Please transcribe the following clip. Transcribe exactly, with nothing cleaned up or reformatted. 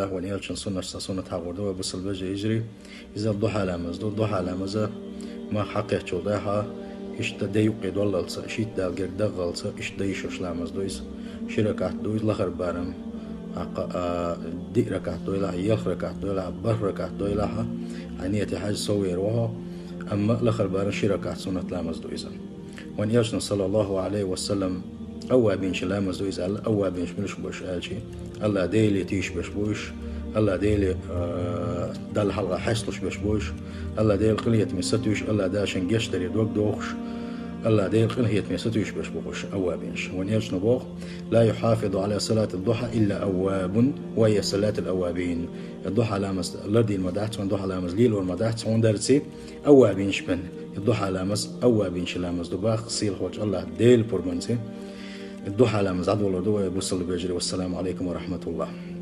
Вайн элчан суннаташ цхьа суннат хьагӀур ду вай, бусалба вежарий, йижарий. Иза духьа ламаз ду. Духьа ламаз мах хьакхеччул тӀехьа, иштта де юкъе доллалца, шийтта Дала герга даггӀалца, иштта де йиш йолаш ламаз ду иза. Ши ракаӀат ду иза, лахара барам, а, диъ ракаӀат дойлахь, ялх ракаӀат дойлахь, барх ракаӀат дойлахь, хьай нийят хьажа сов вер ва хьо, амма лахара барам ши ракаӀат суннат ламаз ду иза. Вайн элчано, саллаллахӀу Ӏалайхи ва саллам, аввабинча ламаз ду иза аьлла. Аввабинаш милаш ба уж аьлча, АллахӀ Деле тийша беш ба уж, АллахӀ Деле, а, Далла хьалха хьесталуш беш ба уж, АллахӀ Делан къинхетаме сатуьйсуш, АллахӀ Дала шоана гешт даре дог дохуш, АллахӀ Делан къинхетаме сатуьйсуш беш ба уж аввабинаш. Вайн элчано боху: «لا يحافظ على صلاة الضحى إلا أواب، وهي صلاة الأوابين». Духьа ламаз лардийр ма дац хьуна, духьа ламаз лелор ма дац хьуна дарций, аввабинаш бен. Духьа ламаз аввабинча ламаз ду боху сийлахьчу АллахӀ Делан пурбанца. Духьа ламаз дӀадолор ду вай, бусалба вежарий. Вассаламу Ӏалайкум ва рахьматуллахӀ.